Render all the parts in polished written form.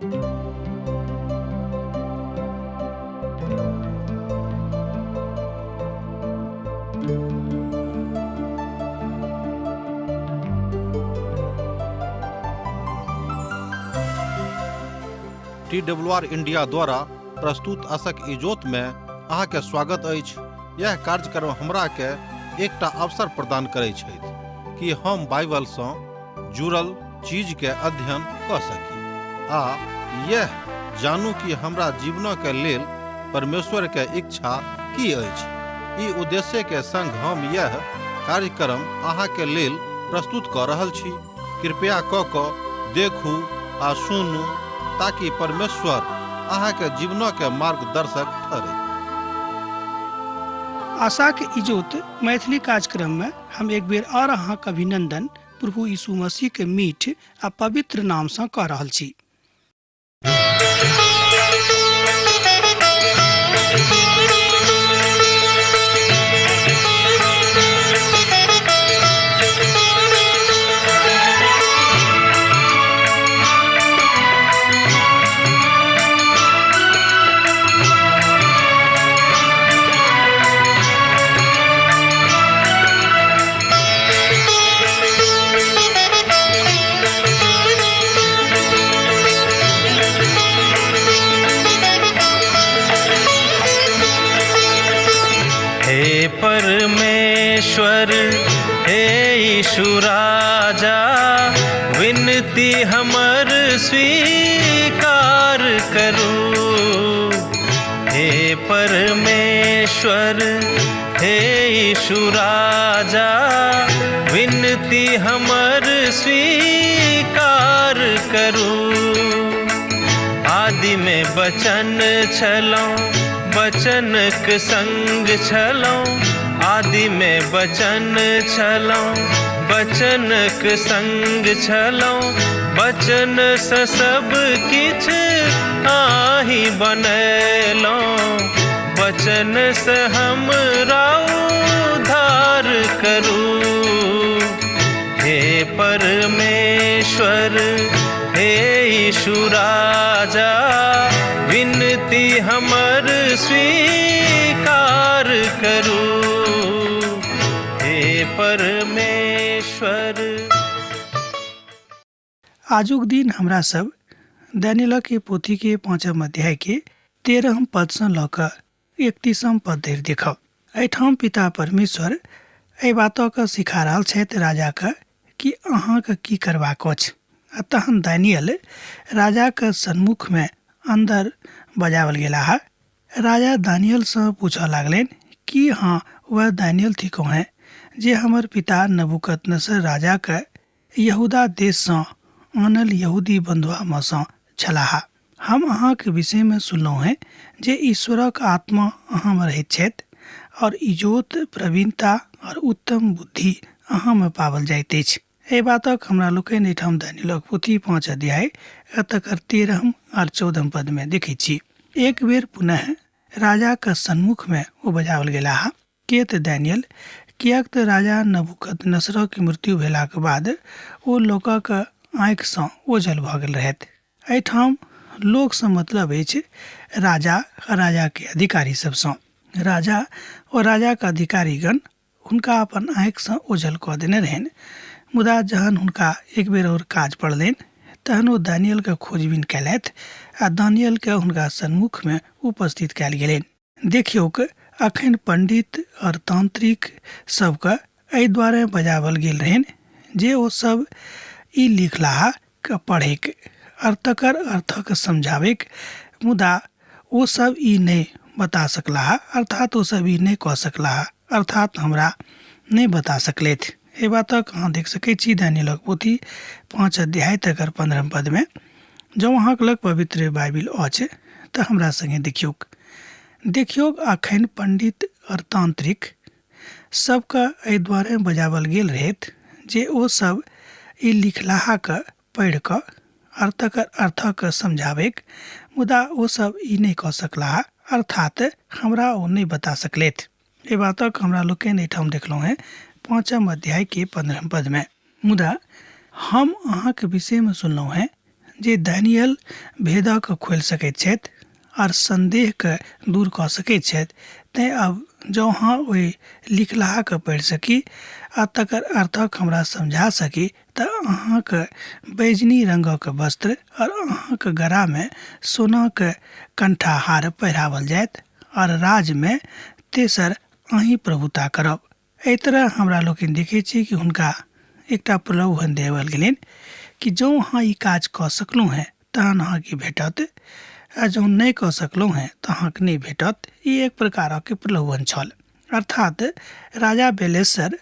T W R India द्वारा प्रस्तुत असक इजोत में अहाँके स्वागत अछि। यह कार्यक्रम हमरा के एकटा अवसर प्रदान करै छथि कि हम बाइबल सँ जुड़ल चीज के अध्ययन कऽ सकी आ यह जानू कि हमरा जीवन के लेल परमेश्वर के इच्छा की अछि। ई उद्देश्य के संग हम यह कार्यक्रम अहाँ के लेल प्रस्तुत कऽ रहल छी। कृपया कऽ कऽ देखू आ सुनू ताकि परमेश्वर अहाँ के जीवन के मार्गदर्शक ठहरे। आशाक इजोत मैथिली कार्यक्रम में हम एक बेर और अहाँक अभिनंदन प्रभु यीशु मसीह के मीठ आ पवित्र नाम सँ कऽ रहल छी। हे परमेश्वर, हे यीशु राजा, विनती हमर स्वीकार करू। हे परमेश्वर, हे यीशु राजा, विनती हमर स्वीकार करू। आदि में बचन छलौं, बचनक संग छलौं। आदि में बचन छलौं, बचनक संग छलौं। बचन सँ सब किछ आही बनेलौं। बचन सँ हमरा उद्धार करू। हे परमेश्वर, हे यीशु राजा, विनती हमर स्वीकार करू। हे परमेश्वर। आजुक दिन हमरा सब दानियलक के पोथी के 5 अध्याय के 13 पद सँ लऽ कऽ 31 पद धरि देखब। एहिठाम पिता परमेश्वर एहि बातक सिखा रहल छथि राजाके कि अहाँके की करबाक अछि। आ तहन दानियल राजाक सन्मुखमे अन्दर बजाओल गेलाह। राजा दानियलसँ पूछऽ लागलनि, की अहाँ वएह दानियल थिकहुँ हेँ जे हमर पिता नबूकदनेस्सर राजाके यहूदा देशसँ आनल यहूदी बन्धुआमे सँ छलाह? हम अहाँक विषयमे सुनलहुँ हेँ जे ईश्वरक आत्मा अहाँमे रहैत छथि और इजोत, प्रवीणता और उत्तम बुद्धि अहाँमे पाओल जाइत अछि। एहि बातक हमरा लोकनि एहिठाम दानियलक पोथी 5 अध्याय आ तकर 13 आर 14 पदमे देखैत छी। एक बेर पुनः राजाक सन्मुखमे ओ बजाओल गेलाह। के तऽ दानियल, किएक तऽ राजा नबूकदनेस्सरक मृत्यु भेलाक बाद ओ लोकक आँखिसँ ओझल भऽ गेल रहथि। एहिठाम लोकसँ मतलब अछि राजा आ राजाके अधिकारी सभसँ। राजा ओ राजाक अधिकारीगण हुनका अपन आँखिसँ ओझल कऽ देने रहनि। मुदा जहन हुनका एक बेर आओर काज पड़लनि तहन ओ दानियलके खोजबीन कयलथि आ दानियलके हुनका सन्मुखमे उपस्थित कयल गेलनि। देखियौक, अखन पंडित और तांत्रिक सबके एहि दुआरे बजाओल गेल रहनि जे ओ सब ई लिखलाहा के पढ़ैक और तकर अर्थक समझाबैक, मुदा ओ सब ई नहि बता सकलाह, अर्थात ओ सब ई नहि कऽ सकलाह, अर्थात हमरा नहि बता सकलथि। एहि बातक अहाँ देख सकैत छी दानियलक पोथी 5 अध्याय तकर 15 पदमे। जँ अहाँक लग पवित्र बाइबिल अछि तऽ हमरा संगे देखियौक। देखियौक, अखन पंडित और तांत्रिक सबके एहि दुआरे बजाओल गेल रहैत जे ओ सब ई लिखलाहाके पढ़ि कऽ और तकर अर्थक समझाबैक, मुदा ओ सब ई नहि कऽ सकलाह, अर्थात हमरा ओ नहि बता सकलथि। एहि बातक हमरा लोकनि एहिठाम देखलहुँ हेँ 5 अध्याय के 15 पदमे। मुदा हम अहाँक विषयमे सुनलहुँ हेँ जे दानियल भेदक खोलि सकैत छथि आर सन्देहके दूर कऽ सकैत छथि। तेँ आब जँ अहाँ ओहि लिखलाहाके पढ़ि सकी आ तकर अर्थक हमरा समझा सकी तऽ अहाँके बैजनी रङ्गक वस्त्र आओर अहाँके गरामे सोनाक कण्ठाहार पहिराओल जायत आओर राजमे तेसर अहीँ प्रभुता करब। एहि तरह हमरा लोकनि देखै छी कि हुनका एकटा प्रलोभन देवल गेलनि कि जँ अहाँ ई काज कऽ सकलहुँ हेँ तहन अहाँके भेटत आ जँ नहि कऽ सकलहुँ हेँ तऽ अहाँके नहि भेटत। ई एक प्रकारक प्रलोभन छल। अर्थात राजा बेलेसर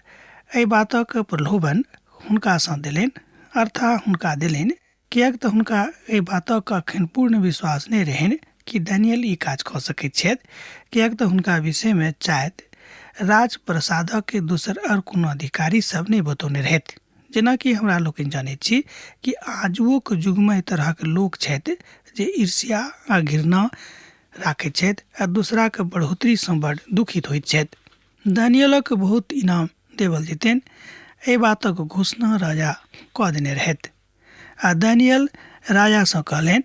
एहि बातक प्रलोभन हुनकासँ देलनि, अर्थात हुनका देलनि, किएक तऽ हुनका एहि बातक अखन पूर्ण विश्वास नहि रहनि कि दानियल ई काज कऽ सकैत छथि, किएक तऽ हुनका विषयमे चाहैत राजप्रसादक दोसर आओर कोनो अधिकारी सब नहि बतौने रहथि। जेनाकि हमरा लोकनि जनैत छी कि आजुओक युगमे एहि तरहक लोक छथि जे ईर्ष्या आ घृणा राखैत छथि आ दोसराके बढ़ोतरीसँ बड़ दुखित होइत छथि। दानियलक बहुत इनाम देवल जेतनि, एहि बातक घोषणा राजा कऽ देने रहथि। आ दानियल राजासँ कहलनि,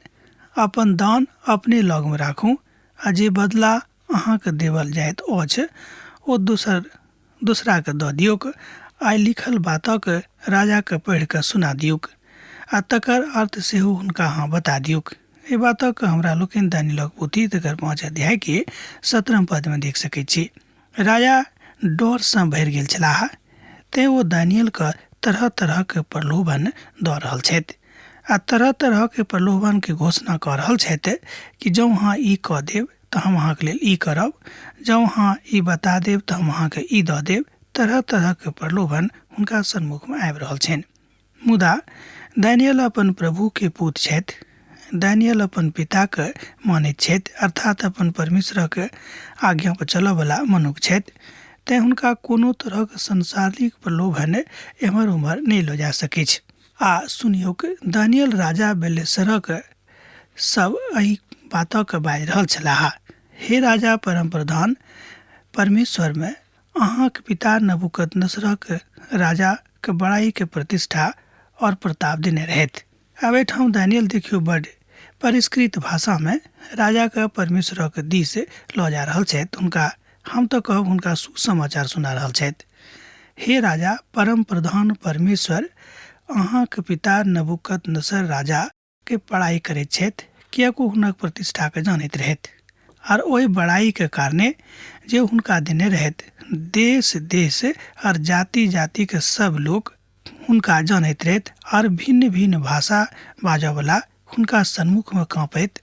अपन दान अपने लगमे राखू आ जे बदला अहाँके देवल जाइत अछि ओ दोसर दोसराके दऽ दियौक। आइ लिखल बातक राजाके पढ़ि कऽ सुना दियौक आ तकर अर्थ सेहो हुनका अहाँ बता दियौक। एहि बातक हमरा लोकनि दानियलक पोथी तकर 5 अध्यायके 17 पदमे देख सकैत छी। राजा डरसँ भरि गेल छलाह, तेँ ओ दानियलके तरह तरहक प्रलोभन दऽ रहल छथि आ तरह तरहक प्रलोभनके घोषणा कऽ रहल छथि कि जँ अहाँ ई कऽ देब तऽ हम अहाँके लेल ई करब, जँ अहाँ ई बता देब तऽ हम अहाँके ई दऽ देब। तरह तरहक प्रलोभन हुनका सन्मुखमे आबि रहल छनि। मुदा दानियल अपन प्रभुके पूत छथि। दानियल अपन पिताके मानैत छथि, अर्थात अपन परमेश्वरक आज्ञा पर चलऽवला मनुख छथि। तेँ हुनका कोनो तरहक सांसारिक प्रलोभन एम्हर ओम्हर नहि लऽ जा सकैछ। आ सुनियौक, दानियल राजा बेलेसरक सब एहि बातक बाजि रहल छलाह, हे राजा परमप्रधान परमेश्वरमे अहाँक पिता नबूकदनेस्सरक राजाक बड़ाइके प्रतिष्ठा और प्रताप देने रहथि। आब एहिठाम दानियल देखियौ बड परिष्कृत भाषामे राजाके परमेश्वरक दिस लऽ जा रहल छथि। हुनका हम तऽ कहब हुनका सुसमाचार सुना रहल छथि। हे राजा परम प्रधान परमेश्वर अहाँक पिता नबूकदनेस्सर राजा के बड़ाई करैत छथि, किएक ओ हुनक प्रतिष्ठाके जानैत रहथि आर ओहि बड़ाईके कारणे जे हुनका देने रहथि, देश देश आर जाति जातिके सब लोक हुनका जानैत रहथि आर भिन्न भिन्न भाषा बाजऽवला हुनका सन्मुखमे काँपैत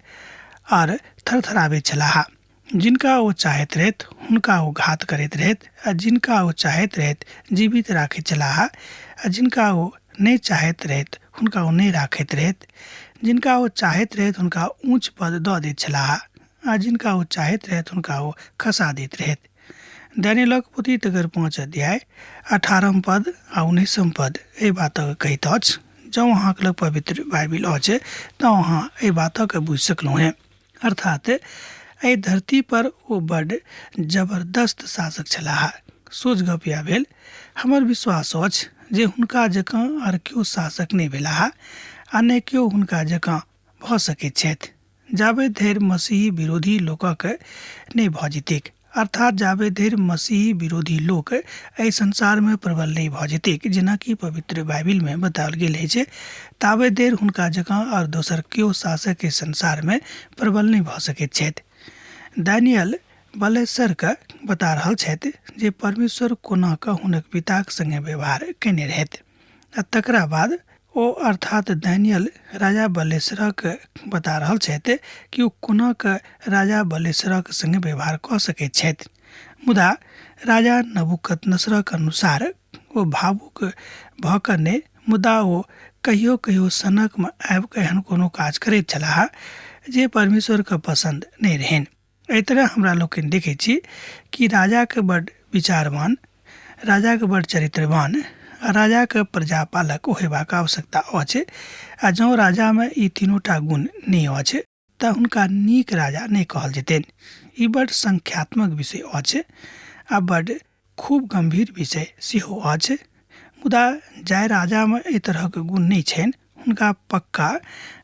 आर थरथराबैत छलाह। जिनका ओ चाहैत रहथि हुनका ओ घात करैत रहथि आ जिनका ओ चाहैत रहथि जीवित राखैत छलाह आ जिनका ओ नहि चाहैत रहथि हुनका ओ नहि राखैत रहथि। जिनका ओ चाहैत रहथि हुनका ऊँच पद दऽ दैत छलाह आ जिनका ओ चाहैत रहथि हुनका ओ खसा दैत रहथि। दानियलक पोथी तकर 5 अध्याय 18 पद आ 19 पद एहि बातक कहैत अछि। जँ अहाँके लग पवित्र बाइबिल अछि तँ अहाँ एहि बातक बुझि सकलहुँ हेँ। अर्थात एहि धरती पर ओ बड जबरदस्त शासक छलाह। सोझ गप इएह भेल, हमर विश्वास अछि जे हुनका जकाँ आर केओ शासक नहि भेलाह आ ने केओ हुनका जकाँ भऽ सकैत छथि जाबे धरि मसीही विरोधी लोकक नहि भऽ जेतैक। अर्थात जाबे धरि मसीही विरोधी लोक एहि संसारमे प्रबल नहि भऽ जेतैक, जेनाकि पवित्र बाइबिलमे बताओल गेल अछि, ताबे धरि हुनका जकाँ आओर दोसर केओ शासक एहि संसारमे प्रबल नहि भऽ सकैत छथि। दानियल बलेसरके बता रहल छथि जे परमेश्वर कोना कऽ हुनक पिताक संगे व्यवहार कयने रहथि आ तकरा बाद ओ अर्थात दानियल राजा बलेसरक बता रहल छथि कि ओ कोना कऽ राजा बलेसरक संगे व्यवहार कऽ सकैत छथि। मुदा राजा नबूकदनेस्सरक अनुसार ओ भावुक भऽ कऽ नहि, मुदा ओ कहियो कहियो सनकमे आबि कऽ एहन कोनो काज करैत छलाह जे परमेश्वरके पसन्द नहि रहनि। एहि तरह हमरा लोकनि देखै छी कि राजाके बड विचारवान, राजाके बड चरित्रवान आ राजाके प्रजापालक होयबाक आवश्यकता अछि आ जँ राजामे ई तीनूटा गुण नहि अछि तऽ हुनका नीक राजा नहि कहल जेतनि। ई बड संख्यात्मक विषय अछि आ बड खूब गम्भीर विषय सेहो अछि। मुदा जाहि राजामे एहि तरहक गुण नहि छनि हुनका पक्का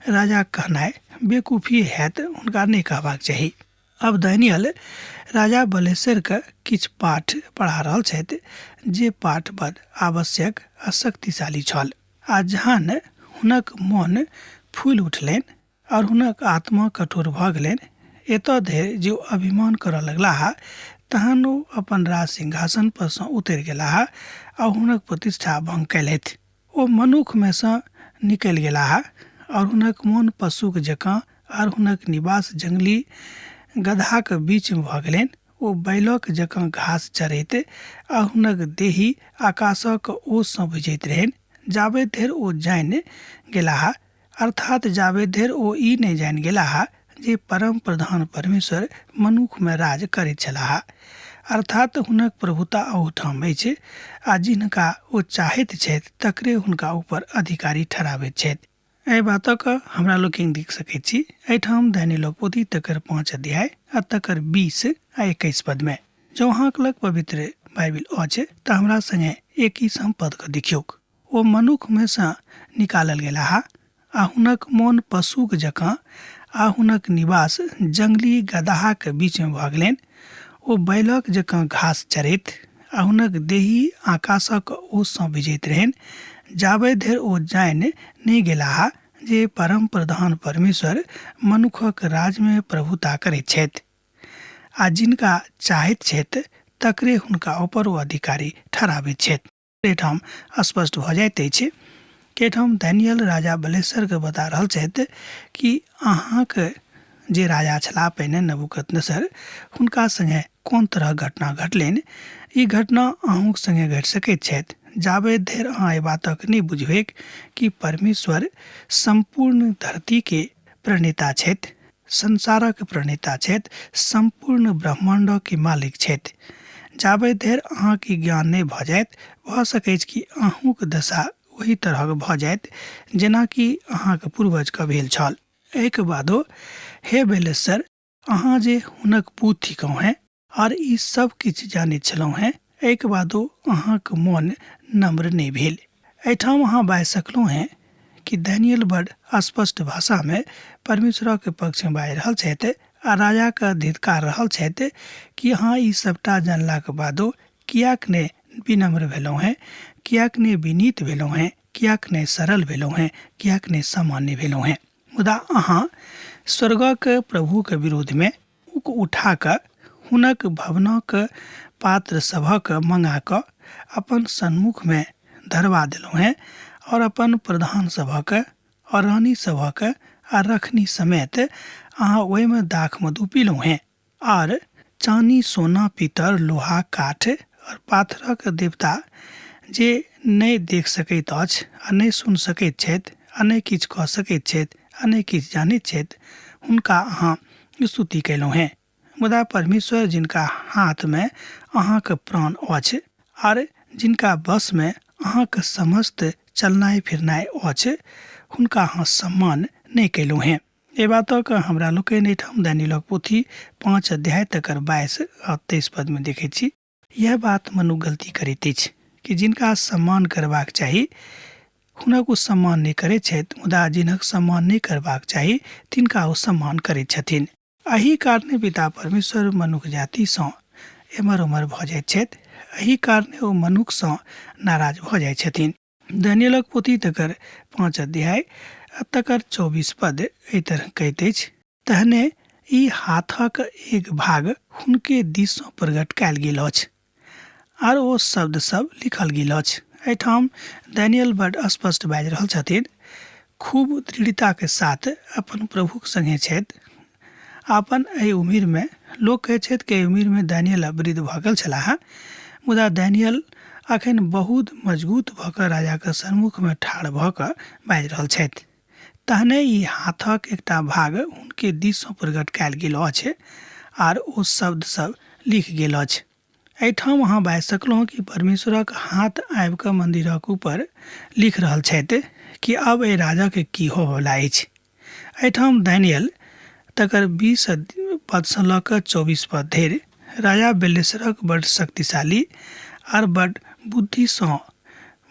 राजा कहनाइ बेकूफी हैत, हुनका नहि कहबाक चाही। अब दानियल राजा बलेसरके किछु पाठ पढ़ा रहल छथि जे पाठ बड आवश्यक आ शक्तिशाली छल। आ जहन हुनक मन फूलि उठलनि आओर हुनक आत्मा कठोर भऽ गेलनि, एतऽ धरि जे ओ अभिमान करऽ लगलाह, तहन ओ अपन राज सिंहासन पर सँ उतरि गेलाह आ हुनक प्रतिष्ठा भंग कयलथि। ओ मनुखमे सँ निकलि गेलाह आओर हुनक मोन पशुक जकाँ आओर हुनक निवास जंगली गदहाक बीचमे भऽ गेलनि। ओ बैलक जकाँ घास चरैत आ हुनक देही आकाशक ओससँ भिजैत रहनि, जाबे धरि ओ जानि गेलाह, अर्थात् जाबे धरि ओ ई नहि जानि गेलाह जे परमप्रधान परमेश्वर मनुखमे राज करैत छलाह, अर्थात् हुनक प्रभुता ओहूठाम अछि आ जिनका ओ चाहैत छथि तकरे हुनका ऊपर अधिकारी ठहराबैत छथि। एहि बातक हमरा लोकनि देख सकैत छी एहिठाम दानियलक पोथी तकर 5 अध्याय आ तकर 20 आ 21 पदमे। जँ अहाँक लग पवित्र बाइबिल अछि तऽ हमरा संगे 21 पदके देखियौक। ओ मनुखमे सँ निकालल गेलाह आ हुनक मोन पशुक जकाँ आ हुनक निवास जंगली गदहाक बीचमे भऽ गेलनि। ओ बैलक जकाँ घास चरैत आ हुनक देही आकाशक ओससँ भिजैत रहनि, जाबे धरि ओ जानि नहि गेलाह जे परमप्रधान परमेश्वर मनुखक राजमे प्रभुता करैत छथि आ जिनका चाहैत छथि तकरे हुनका ऊपर ओ अधिकारी ठहराबैत छथि। एहिठाम स्पष्ट भऽ जाइत अछि कि एहिठाम दानियल राजा बलेसरके बता रहल छथि कि अहाँके जे राजा छलाह पहिने नबूकदनेस्सर, हुनका सङ्गे कोन तरहक घटना घटलनि। ई घटना अहूँक सङ्गे घटि सकैत छथि, जाबे धरि अहाँ एहि बातक नहि बुझबैक कि परमेश्वर सम्पूर्ण धरतीके प्रणेता छथि, संसारक प्रणेता छथि, सम्पूर्ण ब्रह्माण्डके मालिक छथि। जाबे धरि अहाँके ज्ञान नहि भऽ जायत, भऽ सकैछ कि अहूँक दशा ओही तरहक भऽ जायत जेनाकि अहाँक पूर्वजके भेल छल। एहिके बादो हे बेलेसर, अहाँ जे हुनक पूत थिकहुँ हेँ आर ई सब किछु जानैत छलहुँ हेँ, एहिके बादो अहाँक मोन नम्र नहि भेल। एहिठाम अहाँ बाजि सकलहुँ हेँ कि दानियल बड़ स्पष्ट भाषामे परमेश्वरक पक्षमे बाजि रहल छथि आ राजाके धित्कार रहल छथि कि अहाँ ई सबटा जानलाक बादो किएक नहि विनम्र भेलहुँ हेँ, किएक नहि विनीत भेलहुँ हेँ, किएक नहि सरल भेलहुँ हेँ, किएक नहि सामान्य भेलहुँ हेँ। मुदा अहाँ स्वर्गक प्रभुके विरोधमे उक उठा कऽ हुनक भवनक पात्र सभक मंगा कऽ अपन सन्मुखमे धरबा देलहुँ हेँ और अपन प्रधान सभक और रानी सभक आ रखनी समेत अहाँ ओहिमे दाख मधु पीलहुँ हेँ आर चानी, सोना, पीतर, लोहा, काठ और पाथरक देवता जे नहि देख सकैत अछि आ नहि सुनि सकैत छथि आ नहि किछु कऽ सकैत छथि आ नहि किछु जानैत छथि, हुनका अहाँ स्तुति कयलहुँ हेँ। मुदा परमेश्वर जिनका हाथमे अहाँक प्राण अछि आर जिनका वशमे अहाँक समस्त चलनाइ फिरनाइ अछि, हुनका अहाँ सम्मान नहि कयलहुँ हेँ। एहि बातक हमरा लोकनि एहिठाम दानियलक पोथी 5 अध्याय तकर 22 आ 23 पदमे देखैत छी। यह बात मनुख गलती करैत अछि कि जिनका सम्मान करबाक चाही हुनक ओ सम्मान नहि करैत छथि, मुदा जिनक सम्मान नहि करबाक चाही तिनका ओ सम्मान करैत छथिन। एहि कारणे पिता परमेश्वर मनुख जातिसँ एम्हर ओम्हर भऽ जाइत छथि, एहि कारणे ओ मनुखसँ नाराज भऽ जाइत छथिन। दानियलक पोथी तकर 5 अध्याय आ तकर 24 पद एहि तरह कहैत अछि, तहने ई हाथक एक भाग हुनके दिससँ प्रकट कयल गेल अछि आर ओ शब्द सब लिखल गेल अछि। एहिठाम दानियल बड स्पष्ट बाजि रहल छथिन, खूब दृढ़ताके साथ अपन प्रभुक संगे छथि। अपन एहि उमिरमे लोक कहैत छथि कि एहि उमिरमे दानियल वृद्ध भऽ गेल छलाह, मुदा दानियल अखन बहुत मजबूत भऽ कऽ राजाके सम्मुखमे ठाढ़ भऽ कऽ बाजि रहल छथि। तहने ई हाथक एकटा भाग हुनके दिससँ प्रकट कयल गेल अछि आर ओ शब्द सब लिख गेल अछि। एहिठाम अहाँ बाजि सकलहुँ कि परमेश्वरक हाथ आबि कऽ मन्दिरक ऊपर लिख रहल छथि कि आब एहि राजाके की होबऽवला अछि। एहिठाम दानियल तकर 20 पदसँ लऽ कऽ 24 पद धरि राजा बेलेसरक बड्ड शक्तिशाली आर बड्ड बुद्धिसँ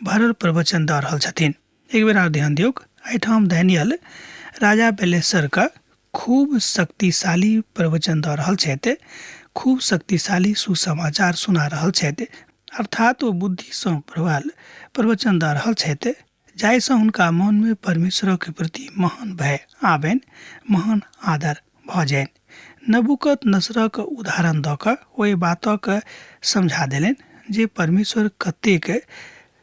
भरल प्रवचन दऽ रहल छथिन। एक बेर आर ध्यान दियौक, एहिठाम दानियल राजा बेलेसरके खूब शक्तिशाली प्रवचन दऽ रहल छथि, खूब शक्तिशाली सुसमाचार सुना रहल छथि, अर्थात ओ बुद्धिसँ प्रबल प्रवचन दऽ रहल छथि, जाहिसँ हुनका मोनमे परमेश्वरक प्रति महान भय आबनि, महान आदर भऽ जानि। नबूकत नसरक उदाहरण दऽ कऽ ओहि बातक समझा देलनि जे परमेश्वर कतेक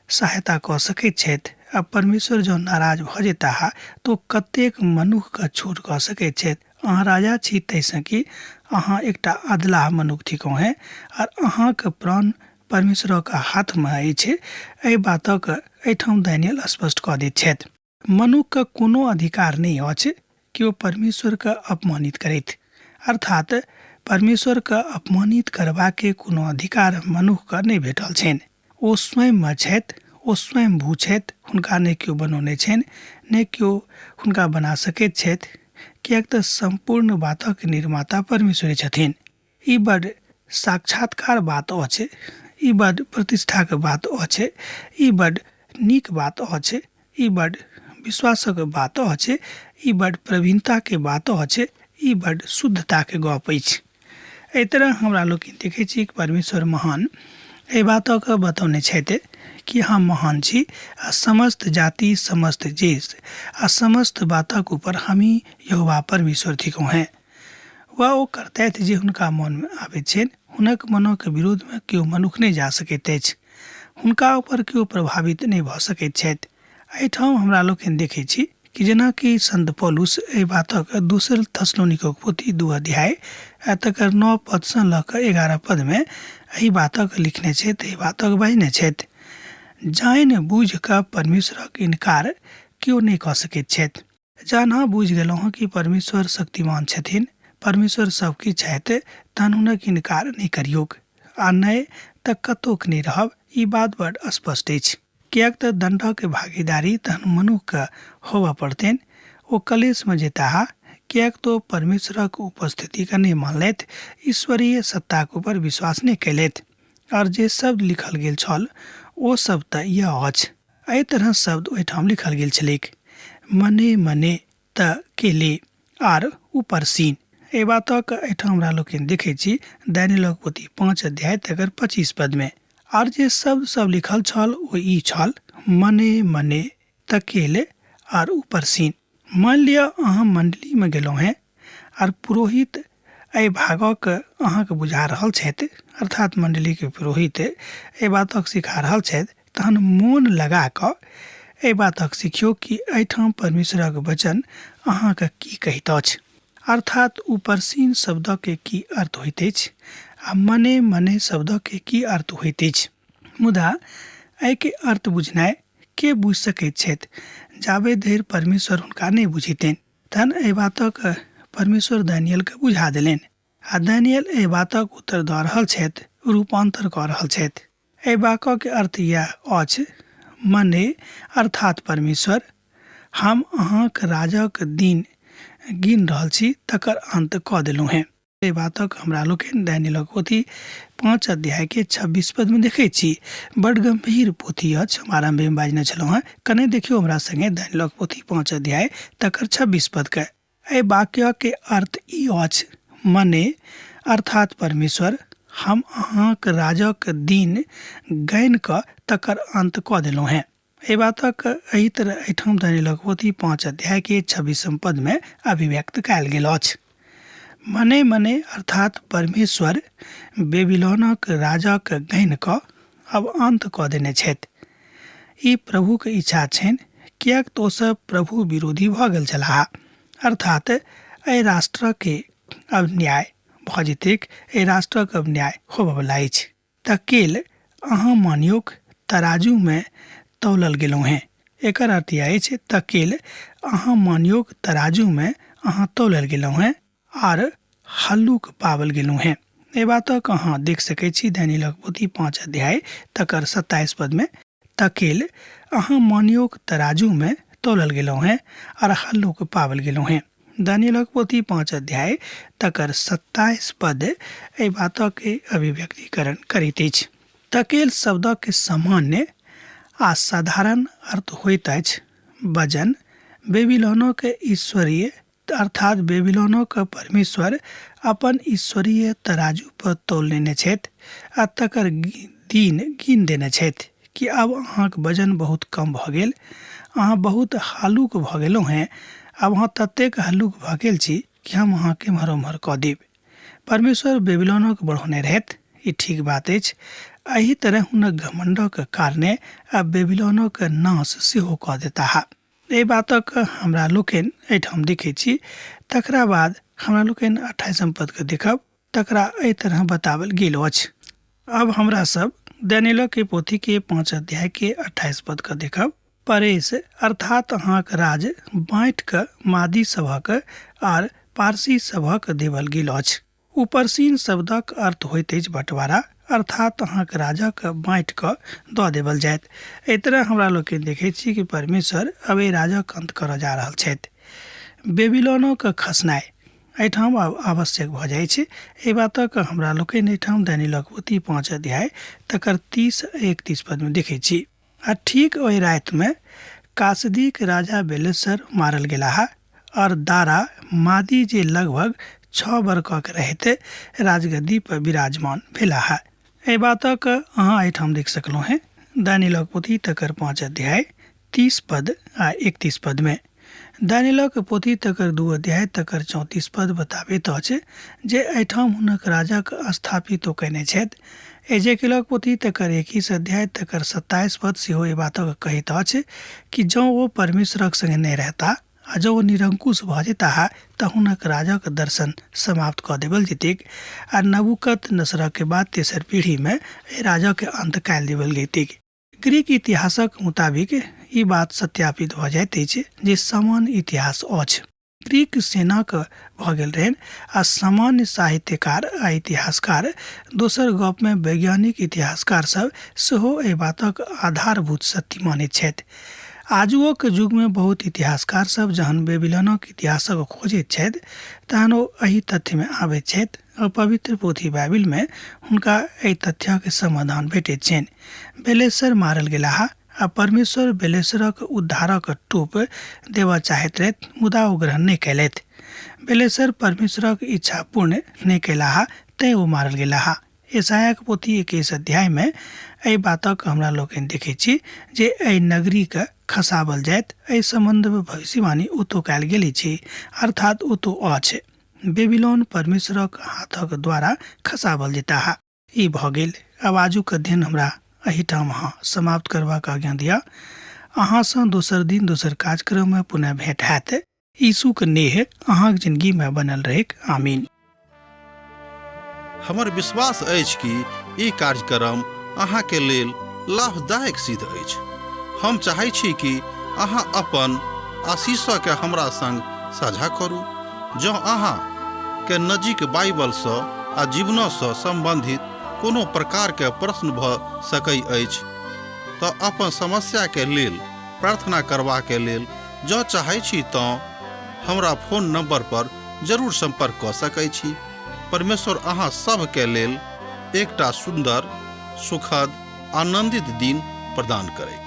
सहायता कऽ सकैत छथि आ परमेश्वर जँ नाराज भऽ जेताह तऽ ओ कतेक मनुखके छोट कऽ सकैत छथि। अहाँ राजा छी ताहिसँ कि अहाँ एकटा अधलाह मनुख थिकहुँ हेँ आर अहाँक प्राण परमेश्वरक हाथमे अछि, एहि बातक एहिठाम दानियल स्पष्ट कऽ दैत छथि। मनुखके कोनो अधिकार नहि अछि कि ओ परमेश्वरके अपमानित करथि, अर्थात परमेश्वरके अपमानित करबाके कोनो अधिकार मनुखके नहि भेटल छनि। ओ स्वयंमे छथि, ओ स्वयंभू छथि, हुनका नहि केओ बनौने छनि, नहि केओ हुनका बना सकैत छथि, किएक तऽ सम्पूर्ण बातक निर्माता परमेश्वरे छथिन। ई बड साक्षात्कार बात अछि, ई बड प्रतिष्ठाके बात अछि, ई बड नीक बात अछि, ई बड विश्वासक बात अछि, ई बड प्रवीणताके बात अछि, ई बड शुद्धताके गप अछि। एहि तरह हमरा लोकनि देखै छी कि परमेश्वर महान एहि बातके बतौने छथि कि हम महान छी आ समस्त जाति, समस्त देश आ समस्त बातक ऊपर हमही यहोवा परमेश्वर थिकहुँ हेँ। वा ओ करतथि जे हुनका मोनमे आबैत छनि। हुनक मनक विरोधमे केओ मनुख नहि जा सकैत अछि। हुनका ऊपर केओ प्रभावित नहि भऽ सकैत छथि। एहिठाम हमरा लोकनि देखैत छी कि जेनाकि संत पौलुस एहि बातक दोसर थसलोनिकक पोथी 2 अध्याय आ तकर 9 पदसँ लऽ कऽ 11 पदमे एहि बातक लिखने छथि, एहि बातक बजने छथि। जानि बूझि कऽ परमेश्वरक इनकार केओ नहि कऽ सकैत छथि। जहन अहाँ बुझि गेलहुँ हँ कि परमेश्वर शक्तिमान छथिन, परमेश्वर सब किछु छथि, तहन हुनक इनकार नहि करियौक आ नहि तऽ कतौक नहि रहब, ई बात बड स्पष्ट अछि। किएक तऽ दण्डक भागीदारी तहन मनुखके होबऽ पड़तनि, ओ कलेशमे जेताह, किएक तऽ ओ परमेश्वरक उपस्थितिके नहि मानलथि, ईश्वरीय सत्ताक ऊपर विश्वास नहि कयलथि। आर जे शब्द लिखल गेल छल ओ सब तऽ इएह अछि। एहि तरह शब्द ओहिठाम लिखल गेल छलैक, मने मने त केले आर ऊपर सीन। एहि बातक एहिठाम हमरा लोकनि देखैत छी दानियलक पोथी 5 अध्याय तकर 25 पदमे। आर जे शब्द सब लिखल छल ओ ई छल, मने मने तकेले आर ऊपर सीन। मानि लिअ अहाँ मण्डलीमे गेलहुँ हेँ आर पुरोहित एहि भागक अहाँके बुझा रहल छथि, अर्थात मण्डलीके पुरोहित एहि बातक सिखा रहल छथि, तहन मोन लगा कऽ एहि बातक सिखियौ कि एहिठाम परमेश्वरक वचन अहाँके की कहैत अछि, अर्थात ऊपरसीन शब्दके की अर्थ होइत अछि आ मने मने शब्दके की अर्थ होइत अछि। मुदा एहिके अर्थ बुझनाइ के बुझि सकैत छथि जाबे धरि परमेश्वर हुनका नहि बुझेतनि। तहन एहि बातक परमेश्वर दानियलके बुझा देलनि आ दानियल एहि बातक उत्तर दऽ रहल छथि, रूपान्तर कऽ रहल छथि। एहि वाक्यके अर्थ इएह अछि, मने अर्थात परमेश्वर, हम अहाँक राजक दिन गिन रहल छी तकर अन्त कऽ देलहुँ हेँ। एहि बातक हमरा लोकनि दानियलक पोथी 5 अध्यायके 26 पदमे देखै छी। बड गम्भीर पोथी अछि, हम आरम्भेमे बाजने छलहुँ हेँ। कने देखियौ हमरा संगे दानियलक पोथी 5 अध्याय तकर 26 पदके। एहि वाक्यके अर्थ ई अछि, मने अर्थात परमेश्वर, हम अहाँक राजक दिन गानि कऽ तकर अन्त कऽ देलहुँ हेँ। एहि बातक एहि तरह एहिठाम दानियलक पोथी 5 अध्यायके 26 पदमे अभिव्यक्त कयल गेल अछि। मने मने अर्थात परमेश्वर बेबीलोनक राजाक गहिन कऽ अब अन्त कऽ देने छथि। ई प्रभुक इच्छा छनि, किएक तऽ ओसभ प्रभु विरोधी भऽ गेल छलाह, अर्थात एहि राष्ट्रके अब न्याय भऽ जेतैक, एहि राष्ट्रक अब न्याय होबयवला अछि। तकेल अहाँ मानियौक तराजूमे तौलल गेलहुँ हेँ। एकर अर्थ इएह अछि, तकेल अहाँ मानियौक तराजूमे अहाँ तौलल गेलहुँ हेँ आर हल्लुक पाबल गेलहुँ हेँ। एहि बातक अहाँ देख सकैत छी दानियलक पोथी 5 अध्याय तकर 27 पदमे, तकेल अहाँ मानियौक तराजूमे तौलल गेलहुँ हेँ आर हल्लुक पाबल गेलहुँ हेँ। दानियलक पोथी 5 अध्याय तकर 27 पद एहि बातक अभिव्यक्तिकरण करैत अछि। तकेल शब्दक सामान्य आ साधारण अर्थ होइत अछि वजन, बेबीलोनोके ईश्वरीय अर्थात बेबीलोनोके परमेश्वर अपन ईश्वरीय तराजू पर तौल लेने छथि आ तकर दिन गिन देने छथि कि आब अहाँक वजन बहुत कम भऽ गेल, अहाँ बहुत हल्लुक भऽ गेलहुँ हेँ। आब अहाँ ततेक हल्लुक भऽ गेल छी कि हम अहाँके एम्हर ओम्हर कऽ देब। परमेश्वर बेबीलोनक बढ़ौने रहथि, ई ठीक बात अछि। एहि तरह हुनक घमण्डक कारणे आब बेबीलोनक नाश सेहो कऽ देताह। एहि बातक हमरा लोकनि एहिठाम देखैत छी। तकरा बाद हमरा लोकनि 28म पदके देखब, तकरा एहि तरह बताओल गेल अछि। अब हमरा सब दानिय्येलक पोथी के 5 अध्याय के 28 पद के देखब। परेश अर्थात अहाँक राज बाँटि कऽ मादी सभक आर पारसी सभक देवल गेल अछि। उपरसीन शब्दक अर्थ होइत अछि बँटवारा, अर्थात अहाँक राजक बाँटि कऽ दऽ देवल जायत। एहि तरह हमरा लोकनि देखैत छी कि परमेश्वर अब एहि राजक अन्त करऽ जा रहल छथि। बेबीलोनक खसनाइ एहिठाम आब आवश्यक भऽ जाइ छै। एहि बातक हमरा लोकनि एहिठाम दानिय्येलक पोथी 5 अध्याय तकर 30 31 पदमे देखैत छी। आ ठीक ओहि रातिमे कासदीक राजा बेलेसर मारल गेलाह और दारा मादी जे लगभग 6 बरखक रहैत राजगद्दी पर विराजमान भेलाह। एहि बातक अहाँ एहिठाम देख सकलहुँ हेँ दानिय्येलक पोथी तकर 5 अध्याय 30 पद आ 31 पदमे। दानिय्येलक पोथी तकर 2 अध्याय तकर 34 पद बताबैत अछि जे एहिठाम हुनक राजाक स्थापित ओ कयने छथि। एजेकिलक पोथी तकर 21 अध्याय तकर 27 पद सेहो एहि बातक कहैत अछि कि जँ ओ परमेश्वरक संगे नहि रहता आ जँ ओ निरंकुश भऽ जेताह तऽ हुनक राजाक दर्शन समाप्त कऽ देबल जेतैक आ नबूकत नसरक बाद तेसर पीढ़ीमे एहि राजाक अंत कयल देबल जेतैक। ग्रीक इतिहासक मुताबिक ई बात सत्यापित भऽ जाइत अछि जे सामान्य इतिहास अछि। ग्रीक सेनाक भऽ गेल रहनि आ सामान्य साहित्यकार आ इतिहासकार, दोसर गपमे वैज्ञानिक इतिहासकार सब सेहो एहि बातक आधारभूत सत्य मानैत छथि। आजुओक युगमे बहुत इतिहासकार सब जहन बेबीलोनक इतिहासक खोजैत छथि तहन ओ एहि तथ्यमे आबैत छथि आ पवित्र पोथी बाइबिलमे हुनका एहि तथ्यक समाधान भेटैत छनि। बेलेसर मारल गेलाह आ परमेश्वर बेलेसरक उद्धारक टोप देबऽ चाहैत रहथि, मुदा ओ ग्रहण नहि कयलथि। बेलेसर परमेश्वरक इच्छा पूर्ण नहि कयलाह, तेँ ओ मारल गेलाह। यशायाक पोथी 21 अध्यायमे एहि बातक हमरा लोकनि देखैत छी जे एहि नगरीके खसाबल जायत। एहि सम्बन्धमे भविष्यवाणी ओतौ कयल गेल अछि, अर्थात ओतौ अछि। बेबीलोन परमेश्वरक हाथक द्वारा खसाबल जेताह। ई भऽ गेल। आब आजुक अध्ययन हमरा एहिठाम अहाँ समाप्त करबाक आज्ञा दिअ। अहाँसँ दोसर दिन दोसर कार्यक्रममे पुनः भेंट हैत। यीशुक नेह अहाँक जिंदगीमे बनल रहैक। आमीन। हमर विश्वास अछि कि ई कार्यक्रम अहाँके लेल लाभदायक सिद्ध अछि। हम चाहै छी कि अहाँ अपन आशीषके हमरा संग साझा करू। जँ अहाँ के नजीक बाइबलसँ आ जीवनसँ सम्बन्धित कोनो प्रकारके प्रश्न भऽ सकै अछि तऽ अपन समस्याके लेल प्रार्थना करबाके लेल जँ चाहै छी तँ हमरा फोन नंबर पर जरूर सम्पर्क कऽ सकै छी। परमेश्वर अहाँ सभके लेल एकटा सुन्दर, सुखद, आनन्दित दिन प्रदान करैत।